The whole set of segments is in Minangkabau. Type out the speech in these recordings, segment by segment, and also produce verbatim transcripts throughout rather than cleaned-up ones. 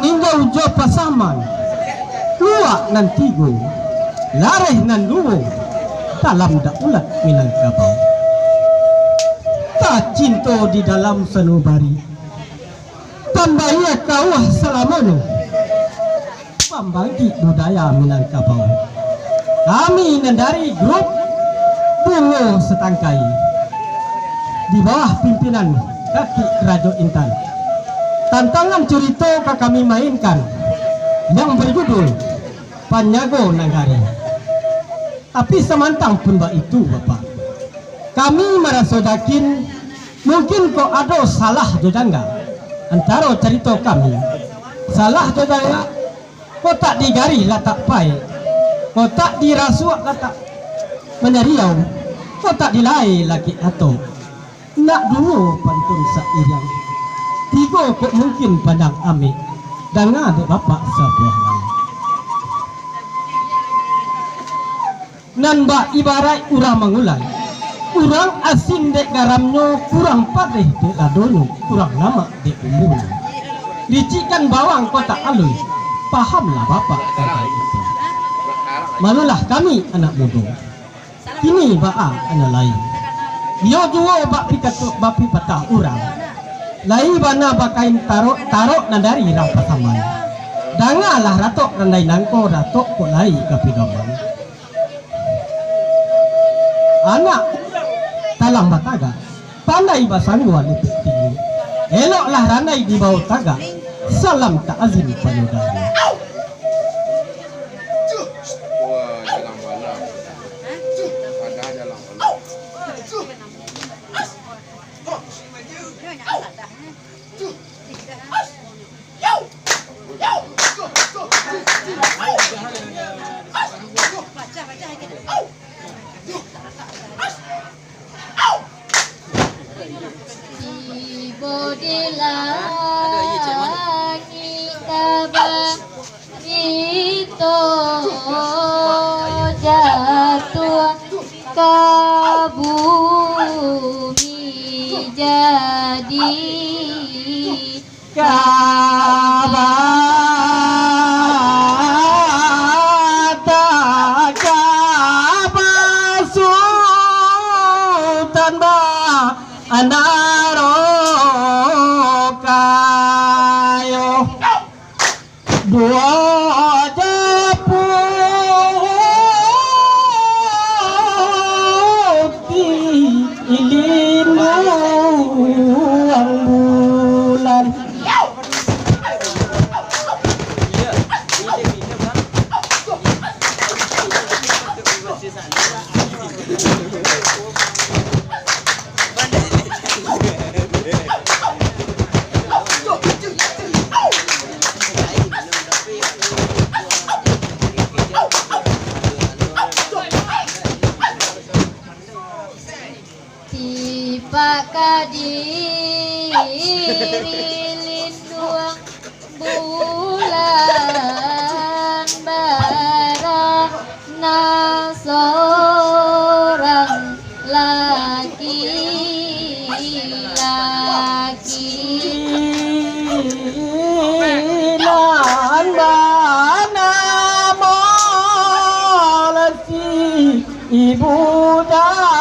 Tinjau jo Pasaman, luak nan tigo, lareh nan duo, dalam daulat Minangkabau. Tacinto di dalam sanubari, pambayia kauah salamonyo, pambangkik budaya Minangkabau. Kami nan dari grup Bungo Satangkai, di bawah pimpinan Kakik Rajo Intan. Tantangan curito ka kami mainkan yang berjudul Panyago Nagari. Tapi samantang pun baitu, Bapak, kami maraso yakin, mungkin kok ado salah jo jangga antaro carito kami. Salah jo jangga, kok tak digarih lah tak paek, kok tak dirasuak lah tak manyariau, kok tak dilae lagi ato. Nak duo pantun sairiang, tigo kok mungkin pandang amek, danga dek Bapak sabuah lai. Nan baibaraik urang mangulai, kurang asin dek garamnyo, kurang padeh dek ladonyo, kurang lamak dek bumbunyo. Licikkan bawang kok tak alui, pahamlah Bapak tantang itu. Malulah kami anak mudo, kini baa nan lai. Iyo juo bak pikato-, bak pipatah urang, lai bana bakain tarok, tarok nan dari rang Pasaman. Dangalah ratok randai nangko, ratok kok lai ka pidoman. Anak talang batagak, pandai basangguah lipek tinggi. Eloklah randai dibao tagak, salam takzim pado dayo. Tibo di langik tabang, ito jatuah ka bumi, jadi Kabataka basutan ba anaro kayo. Duo japuik di lindung bulan. Tipak ka diri linduang bulan, barana sorang laki-laki. Nan banamo Lesi Ibu Dangalam.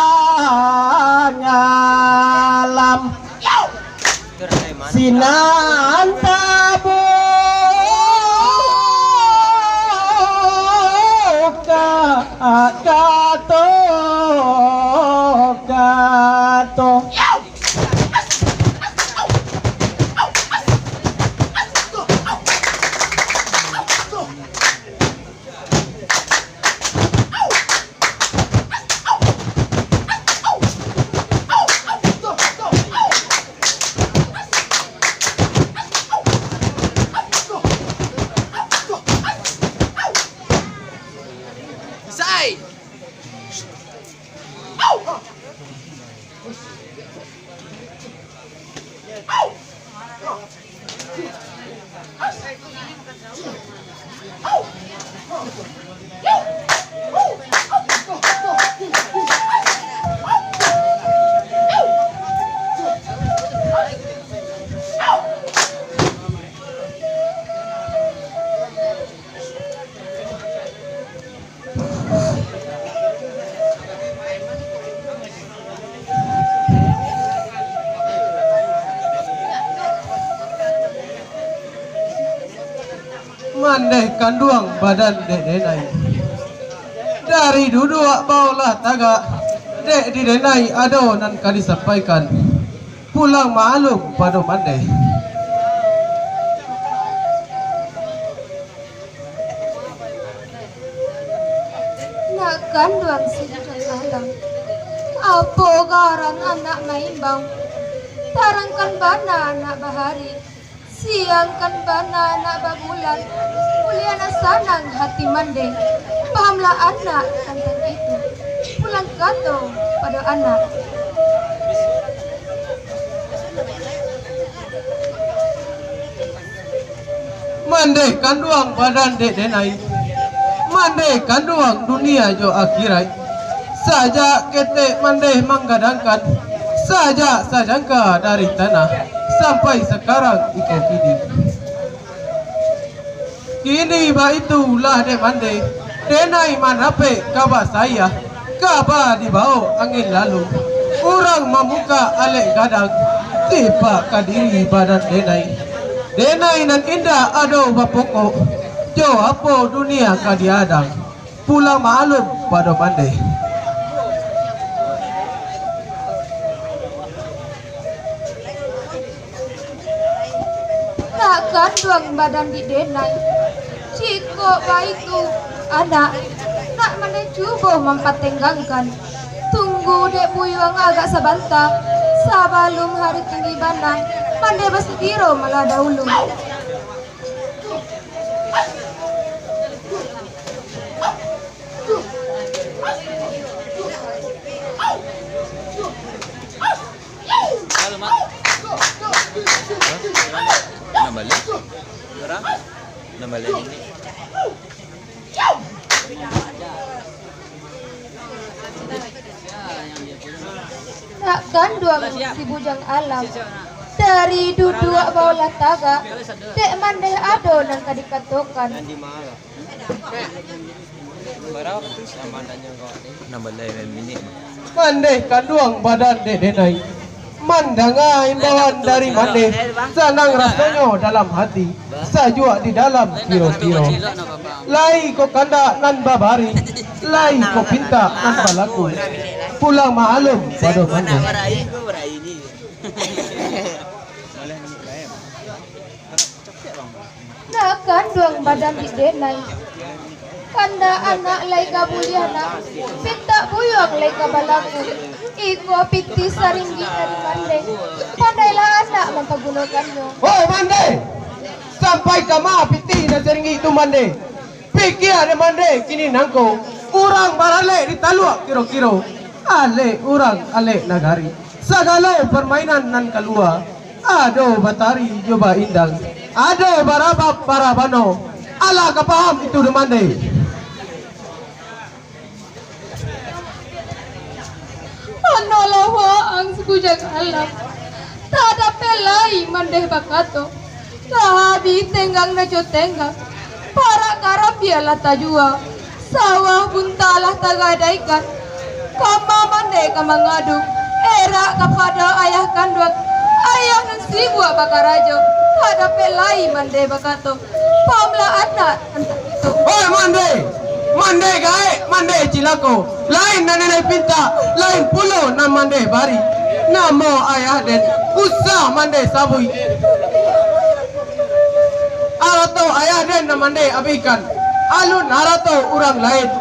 Sinan tabuka kato-kato. Mandeh kanduang badan dek denai. Dari duduak baolah tagak, dek di denai ado nan ka disampaikan. Pulang maklum pado mandeh. Nak kanduang si Bujang Alam, apo garan anak maimbau? Tarangkan bana anak bahari, siangkan bana anak babulan. Buliah nak sanang hati mandeh, pahamlah anak tantang itu. Pulang kato pado anak. Mandeh kanduang badan dek denai, mandeh kanduang dunia jo akhirat. Sajak ketek mandeh manggadangkan, sajak sajangka dari tanah, sampai sakarang iko kini. Kini baitu lah dek mandeh, denai manapek kaba sayah, kaba dibaok angin lalu. Urang mamukak alek gadang, tipak ka diri badan denai. Denai nan indak ado bapokok, jo apo dunia ka diadang, pulang maklum pado mandeh. Nak kanduang badan di denai. Jikok baitu, anak, nak mandeh cubo mampatenggangkan. Tunggu dek buyuang agak sabanta, sabalun hari tinggi bana, mandeh basagiro malah dahulu. Halo, Mak. Hah? Nak balik? Orang? Nak balik ni? Nak kanduang si Bujang Alam. Dari duduak baolah tagak, dek mandeh ado nan ka dikatokan. Mandeh kanduang badan dek denai. Mandanga imbauan dari mandeh, sanang rasonyo dalam hati, sajuak di dalam kiro-kiro. Lai ko kandak nan babari, lai ko pintak nan balaku. Pulang maklum pado mandeh. Nak kanduang badan di denai. Kandak anak lai ka buliah nak, pintak buyuang lai ka balaku. Iko pitih saringgik dari mandeh. Pandailah anak mampagunokannyo. Oi mandeh! Sampai kama pitih nan saringgik tu mandeh? Pikia dek mandeh kini nangko, urang baralek di taluak kiro-kiro. Alek urang, alek nagari. Sagalo parmainan nan kalua, ado batari jo baindang, ado barabab barabano. Alah ka paham itu dek mandeh. Anolah waang si Bujang Alam. Tadapek lai mandeh bakato. Lah abih tenggang nan jo tenggang. Parak karambia lah tajua. Sawah bunta lah tagadaikan. Kama mandeh ka mangadu. Erak kapado ayah kanduang. Ayah nan sibuak bakarajo. Tadapek lai mandeh bakato. Pahamlah anak tantang itu. Oi mandeh! Mandeh gaek, mandeh cilako. Lain nan inai pintak, lain pulo nan mandeh bari. Namo ayah den usah mandeh sabuik. Arato ayah den nan mandeh abihkan. Alun arato urang lain.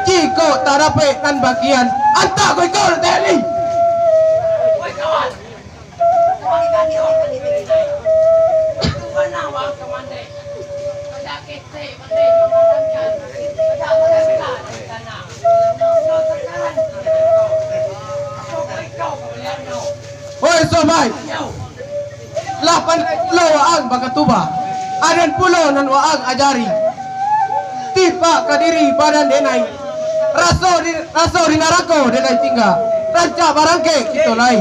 Jikok tarapek nan bakian, antak ko iko nan tadi. Oi sobai, lah pandai pulo waang bakatubah, aden pulo nan waang ajari. Tipak ka diri badan denai, raso di, raso di narako denai tingga, rancak barangkek kito lai.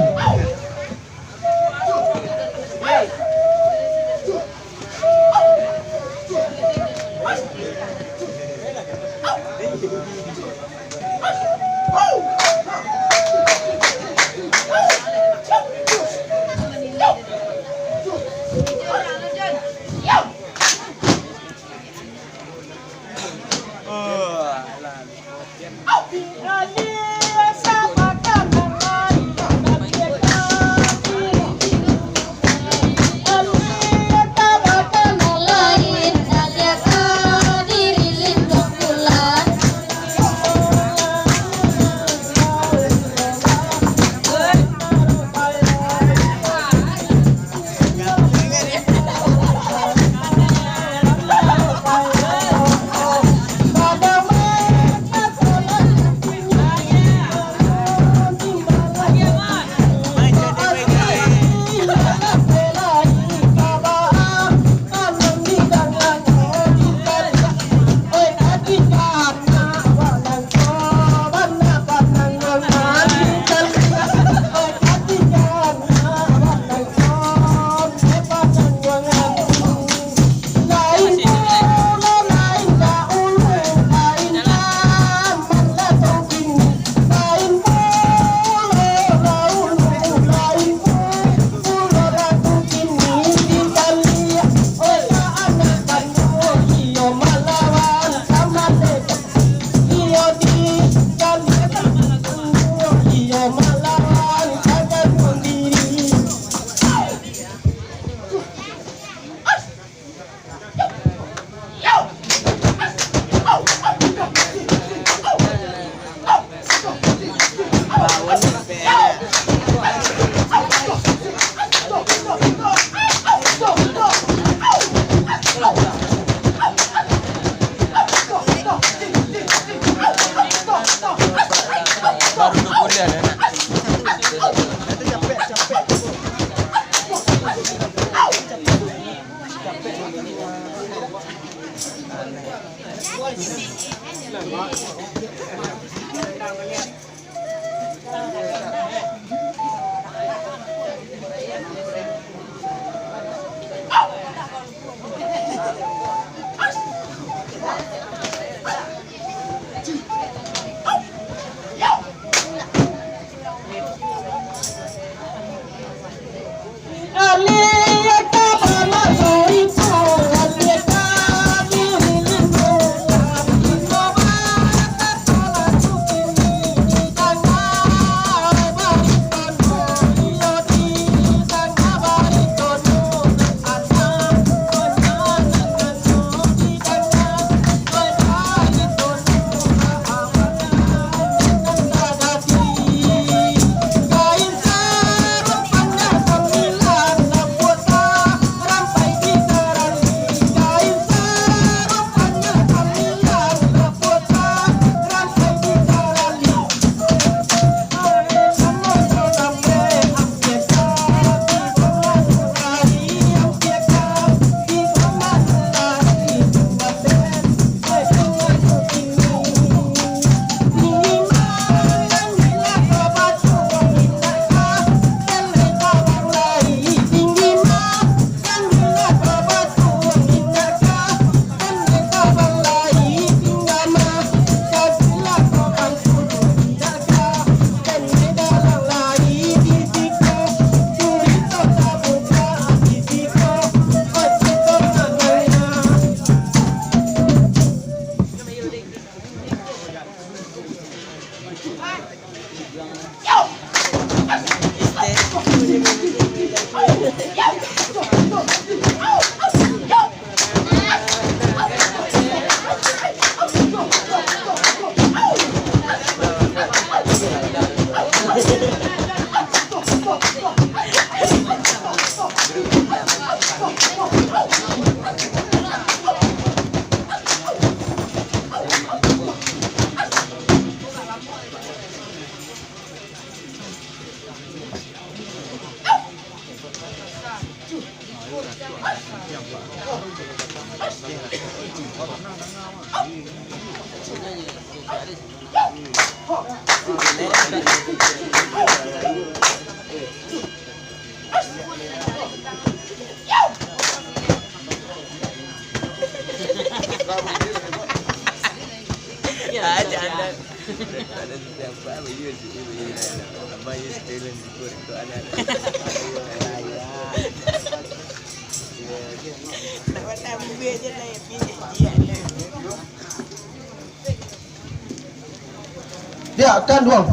Diak kanduang.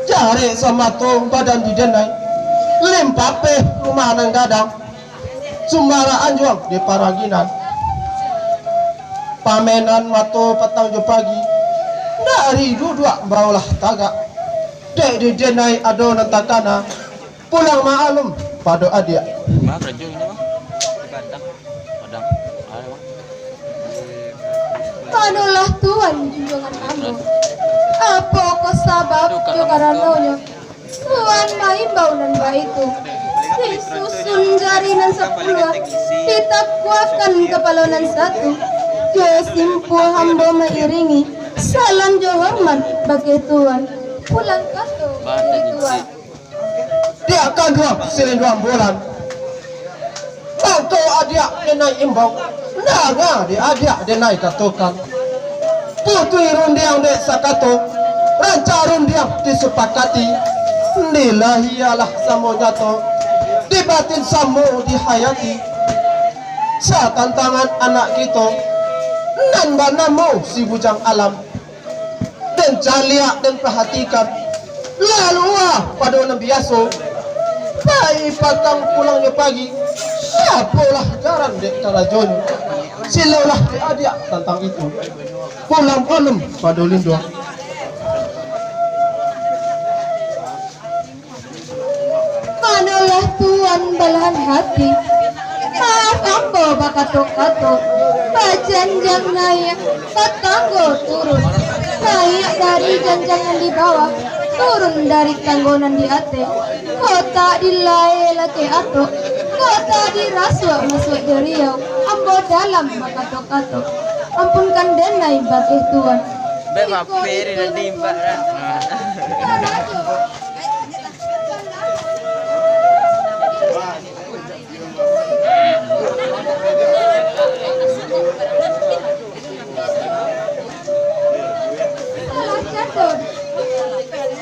Jarek samato badan di denai, limpapeh rumah nan gadang, sumbaraan juo di paraginan. Pamenan mato patang jo pagi, dari duduak baolah tagak. Dek di denai ado nan takana, pulang maklum pado adiak. Bah, karajo ini, Bang. Gadang. Gadang. Ayo, Bang. Manolah Tuan junjuangan ambo. Apokoh sabab jo karanonyo Tuan maimbau nan baitu? Disusun jari nan sapuluah, ditakuakan kapalo nan satu. Jo simpua ambo mairingi, salam jo hormat bakeh Tuan. Pulang kato dari Tuan. Diak kanduang silinduang bulan. Mangko adiak denai imbau, danga dek adiak denai katokan. Putuih rundiang dek sakato, rancak rundiang disupakati. Di lahia lah samo nyato, di batin samo dihayati. Satantangan anak kito, nan banamo si Bujang Alam. Den caliak, den paratikan, lalu ah pado nan biaso, pai patang pulangnyo pagi, sapolah jaran dek karajonyo. Silolah dek adiak tantang itu, pulang maklum pado linduang. Manolah Tuan balahan hati. Maaf ambo bakato-kato. Bajanjang naiak, batanggo turun. Naiak dari janjang nan di bawah, turun dari tanggo nan di ateh. Kotak dilae lakeh atok, Kok tadi rasuak masuak jo Riau, ambo dalam bakato-kato. Ampunkan denai bateh tuan. Bek mampir nanti, Mbak, dah. Karajo. Salah cando.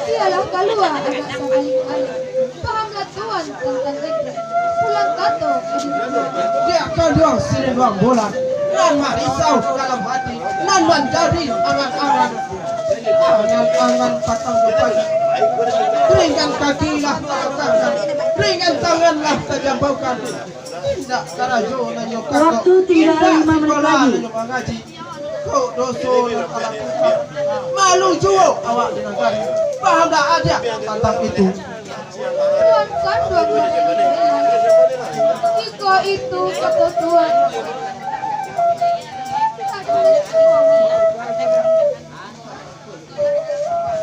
Bialah kalua agak sabalik-balik. Pahamlah tuan tantang itu. Pulang kato ka diri tuan. Diak kanduang siriduang bulan, nan marisau dalam hati, nan manjadi angan-angan. Angan-angan patang jo pagi. Ringan kaki lah talangkahkan, ringan tangan lah tajambaukan. Indak karajo nan nyo kato, indak sikola nan nyo mangaji. Kok doso nan talakukan, malu juo awak di nagari. Pahamlah adiak tantang itu. Tuan kanduang, jikok itu kato tuan,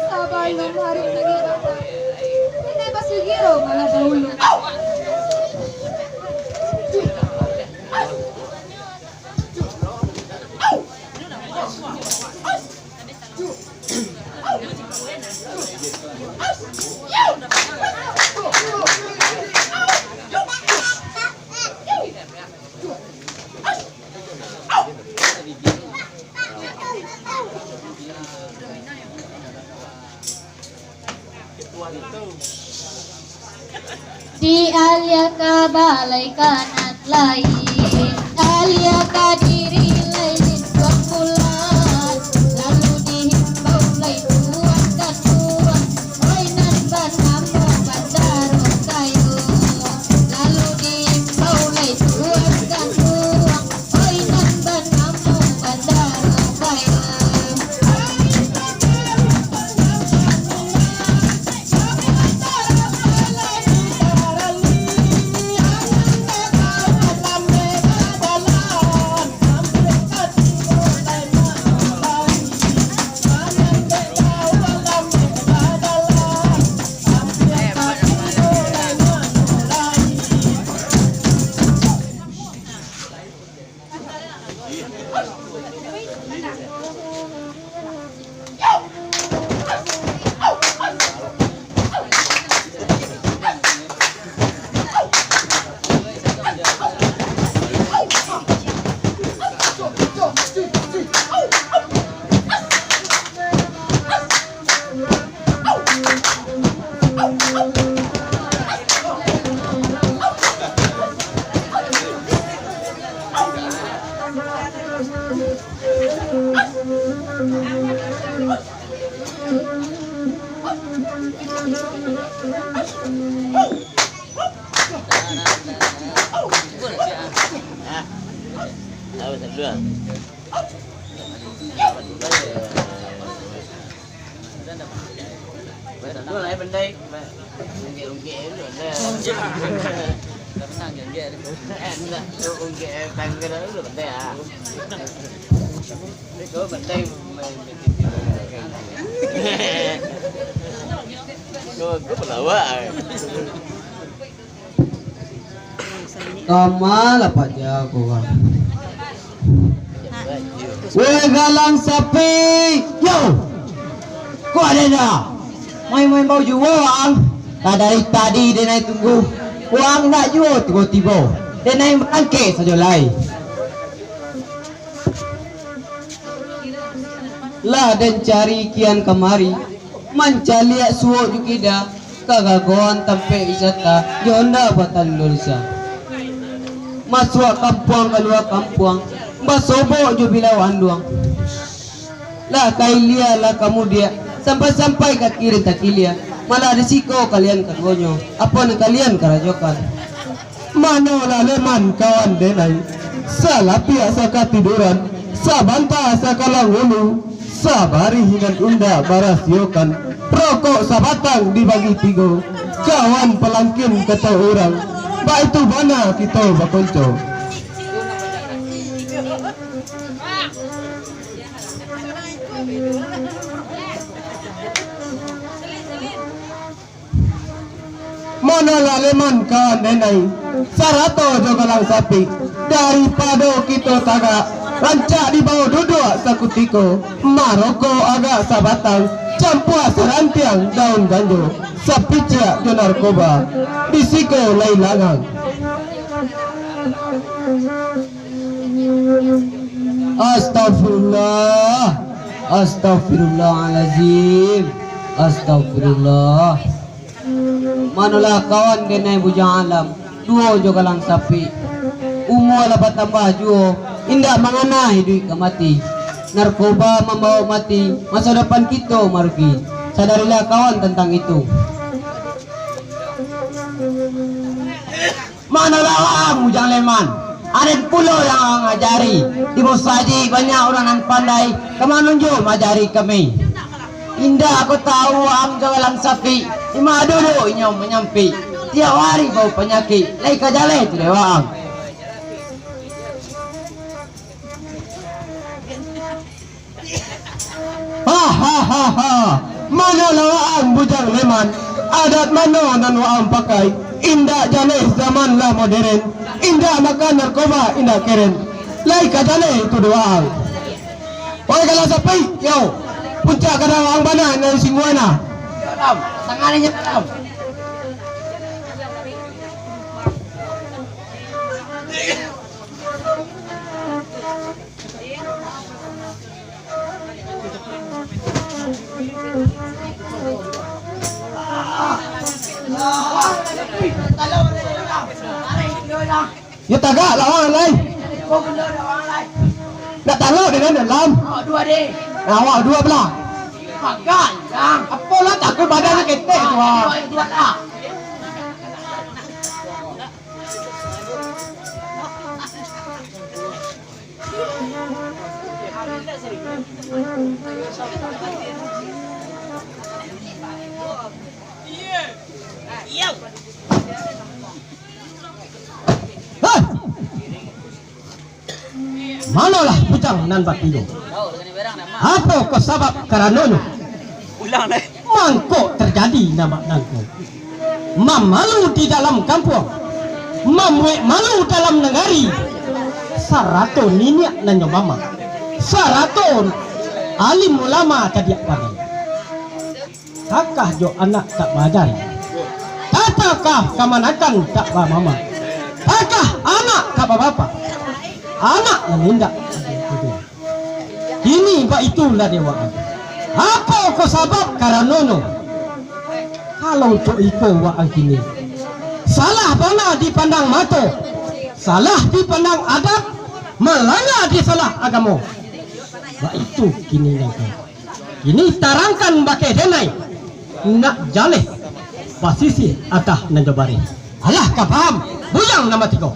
sabalun hari lagi datang, pandai basugiro malah dahulu. Dialia ka balai ka nan lain, alia ka diri lain tuan pulang. Lalu diimbau lai tuan ka tuan, oi nan banamo Bandaro Kayo. Lalu diimbau lai tuan ka tuan, Kama lah paja ko urang. Weh galang sapi, yo! Ko ado dah? Main-main bau juo ang. Lah dari tadi denai tunggu. Ang nak juo tibo-tibo. Denai barangkek sajo lai. Lah den cari kian kamari, mancaliak suok jo kida, kagagoan tampek wisata, jo Honda Batang Indonesia. Masuak kampuang, kalua kampuang, basobok jo bilau anduang. Lah ka ilia, lah ka mudiak, sampai-sampai ka kirin takilia, malah di siko kalian kaduonyo, apo nan kalian karajokan? Manolah leman kawan denai, salapiak sakatiduran, sabanta sakalang ulu, sabarih nan indak barasiokan, rokok sabatang dibagi tigo, kawan palangkin kato urang, baitu bana kito bakonco. Mon Galak Leman kawan denai, sarato jo Galang Sapik. Daripado kito tagak, rancak dibao duduak sakutiko, marokok agak sabatang, campua sarantiang daun ganjo, sapiciak jo narkoba, di siko lai langang. Astagfirullah. Astagfirullahalazim. Astagfirullah. Manolah kawan denai Bujang Alam, duo jo Galang Sapik. Umua lah batambah juo, indak mangana iduik ka mati. Narkoba mambaok mati, maso depan kito marugi. Sadarilah kawan tantang itu. Manolah waang, Bujang Leman. Aden pulo yang waang ajari. Di musajik banyak urang nan pandai, ka manunjuak maajari kami. Indak ko tahu waang jo Galang Sapik, di ma duduak inyo manyampik. Tiap hari bau panyakik, lai ka jaleh tu dek waang. Hahaha. Manolah waang, Bujang Leman? Adat mano nan waang pakai? Indak jaleh zaman lah moderen. Indak makan narkoba, indak keren. Lai ka jaleh tu dek waang. Oi, Galang Sapik, yo. Puncak gadang waang bana nan singguana. Dalam, tangan inyo dalam. Yo tagak lah waang lai. Nak talok di dalam. Nah, awak duo belah. Apo lah, takuik badan ketek tu, ah. Hah! Manolah bujang nan batigo? Apo ko sabab karanonyo? Mangko tarjadi nan bak nangko. Mamalu di dalam kampuang, mambuek malu dalam nagari, sarato niniak nan nyo mamak, sarato alim ulama cadiak pandai. Takah jo anak tak baajari, takah kamanakan tak bamamak, takah anak tak babapak, anak nan indak. Kini baitu lah dek waang. Apo ko sabab karanonyo? Kalau cok iko waang kini, salah bana dipandang mato, salah dipandang adat, malangga di salah agamo. Baitu kini nangko. Kini tarangkan bakeh denai, nak jaleh basisiah atah nan jo bareh. Alah ka paham, bujang nan batigo.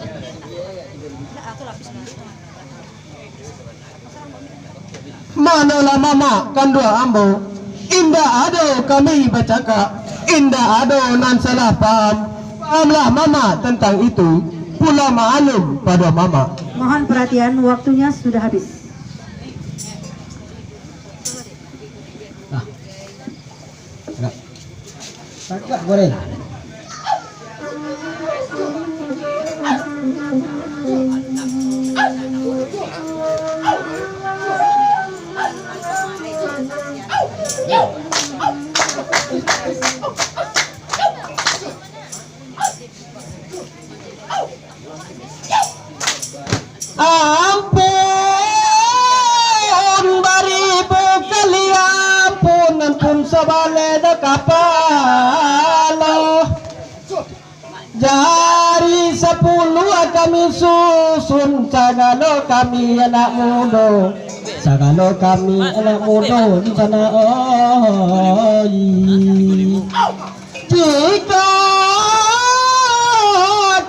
Manolah mamak kanduang ambo, indak ado kami bacakak, indak ado nan salah paham. Pahamlah mamak tantang itu, pulang maklum pado mamak. Mohon perhatian, waktunya sudah habis. Nah. Agak goreng. Ampun, baribu kali ampun, ampun sabaleh dah kapalo. Jari sapuluah kami susun, sagalo kami anak mudo, sagalo kami anak mudo di sana, oi. Jikok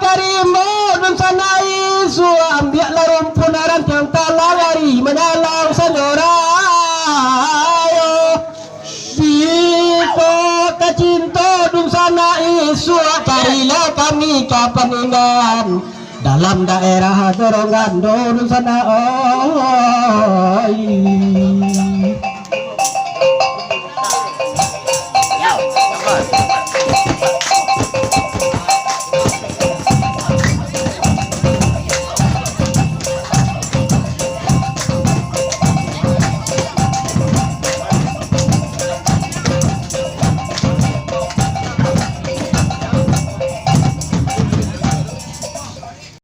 tarimo dunsanak isuak, ambiaklah rumpuan rantiang talang ari manyalang sanjorayo. Jikok tacinto dunsanak isuak, carilah kami ka Paninggan. Dalam daerah Jorong Gando dunsanak, oi.